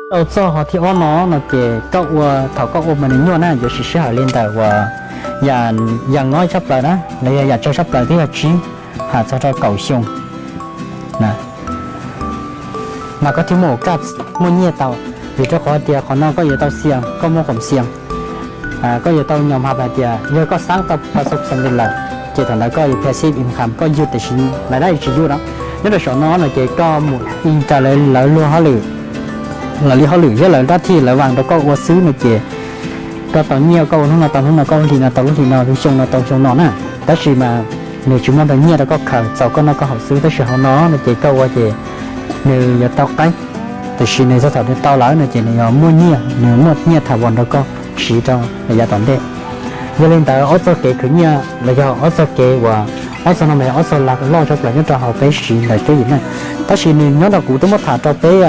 Tau txog hov thib ob no no ces koj ua, thaum koj ua mas nws nyuaj na, yuav siv sij hawm li ntawm uas yam, yam ngov tshaj plaws na los yog yam tsawg tshaj plaws twb yog tsib hais txog rau kaum xyoo mas koj thiaj muaj, muaj nyiaj tau. Vim rau qhov tias qhov no koj yuav tau xias, koj muaj khoom xias, koj yuav tau nyom hais tias yog koj xaab tau pas xov xam li lawm ces thaum ntawd koj yuav passive income, koj yug tiam sis lawv dab tsi tsis yug no. Nyob rau saum no no ces koj mus ib raws lawv luag hauj lwm, lawv li hauj lwm thiab lawv dab tsi lawv vam rau koj ua xwb no ces koj tau nyiaj, koj ua hnub no tau hnub no, koj ua hli no tau lub hli no, lub xyoo no tau xyoo no na. Tab sis mas nws tsis muaj ntau nyiaj rau koj khaws txaus koj noj koj haus xwb, tab sis hauv no no ces koj ua ces nws yuav tau qaib, tiam sis nws txog thaum nws tau lawm no ces nws yuav muaj nyiaj, nws muaj nyiaj tham vam rau koj siv rau yav tom ntej. Yog li ntawd ob txoj kev khwv nyiaj los yog ob txoj kev uas, ob txoj no mas yog ob txoj laj loj tshaj plaws nyob rau hauv peb siv ntawm cuab yim neej. Tab sis nws nyob rau, kuv twb muab tham rau peb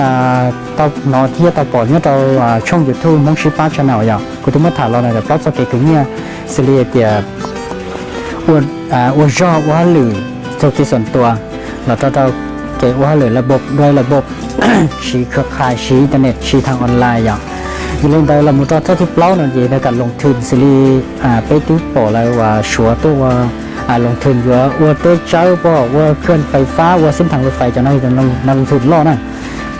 tau hnov thiab tau pom nyob rau tshooj YouTube Hmoob Sib Pab channel yom, kuv twb muab tham los ntawm plaub txoj kev khwv nyiaj, xws li tias ua zog ua hauj lwm, thau kev xoom tua, los rau rau kev ua hauj lwm laj bob, dua laj bob, siv khaj khais, siv internet, siv thav online yom. Yog li ntawd los mus rau txoj thib plaub no ces nws kam loos thwm, xws li peb twb pom lawv uas Suav tuaj ua loos thwm yuav ua teb tsawb, pom ua khaj fais fab, ua xib thav wi fais, cov no loos thwm loj na.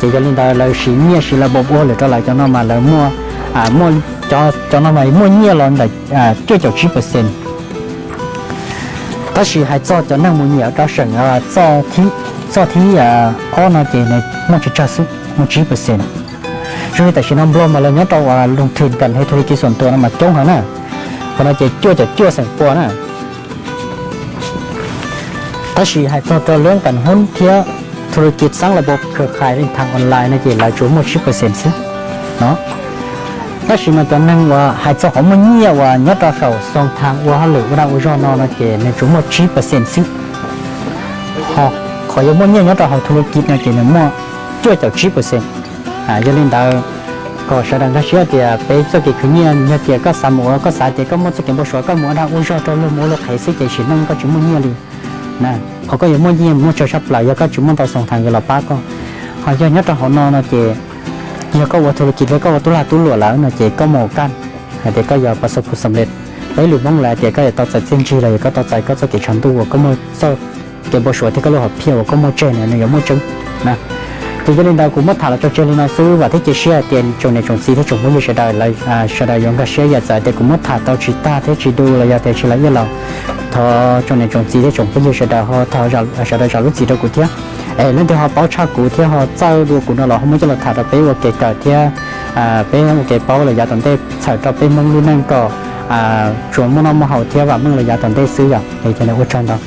Ces yog li ntawd lawv siv nyiaj siv laj bob ua hauj lwm rau lawv, cov no mas lawv muaj, muaj, cov no mas muaj nyiaj los ntawm cuaj caum tsib percent. Tab sis hais txog cov neeg mus nyiam rau seem txoj thib ob no ces nws muaj tsawg tsawg xwb, muaj tsib percent. Zoo li tam sim no Nplog mas lawv nyob rau uas loos thwm kam he thau kev xoom tua no mas coob heev na, qhov no ces cuaj caum cuaj xeem pua na. Tab sis hais txog rau lub kam hub thiab thau kev xaab laj bob khaj khais li thav online no ces lawv tsuas muaj tsib percent xwb no. Tab sis mas cov neeg uas hais txog qhov muaj nyiaj uas nyob rau saum xoo thav ua hauj lwm ua dag ua zog no no ces nws tsuas muaj tsib percent xwb. Ho qhov yuav muaj nyiaj nyob rau hauv thau kev no ces nws muaj cuaj caum tsib percent. Yog li ntawd, kom sawv daws nkag siab tias peb txoj kev khwv nyiaj, yog tias koj xav mus ua, koj xav tias koj muaj txoj kev npau suav koj mus ua dag ua zog rau luag mus ua luag qhev xwb ces sim neej koj tsis muaj nyiaj li na. Qhov koj yuav muaj nyiaj muaj tsawg tshaj plaws yog koj tsis muaj ntau xoo thav yuav los pab koj. Ho yog nyob rau hauv no no ces yog koj ua thau kev thiab koj ua tub lag tub luam lawm no ces koj mus kaj hais tias koj yuav pas xov phu xam lej, peb lwm Hmoob lawv hais tias koj yuav tau txais txiaj ntsig los yog koj tau txais koj txoj kev tshav ntuj uas koj muaj txoj kev npau suav thiab koj lub hom phiaj uas koj muaj tseg no nws yuav muaj tseeb na. Ces yog li ntawd kuv muab tham los tso tseg li no xwb, vam thiab cia siab hais tias tsoom niam tsoom txiv thiab tsoom phooj ywg sawv daws, sawv daws yuav nkag siab. Yam txawm tias kuv muab tham tau tsis tag thiab tsis du los yog tias tsis los ib los, thov tsoom niam tsoom txiv thiab tsoom phooj ywg sawv daws ho thov sawv daws zam lub txim rau kuv thiab. Es leej twg ho paub tshaj kuv thiab ho txawj dua kuv no los ho muab coj los tham rau peb ua kev kawm thiab peb ua kev paub los yav tom ntej txhawm rau peb Hmoob lub neej kom tsuas muaj noj muaj haus thiab vam meej los yav tom ntej xwb yom. Es ua tsaug ntau.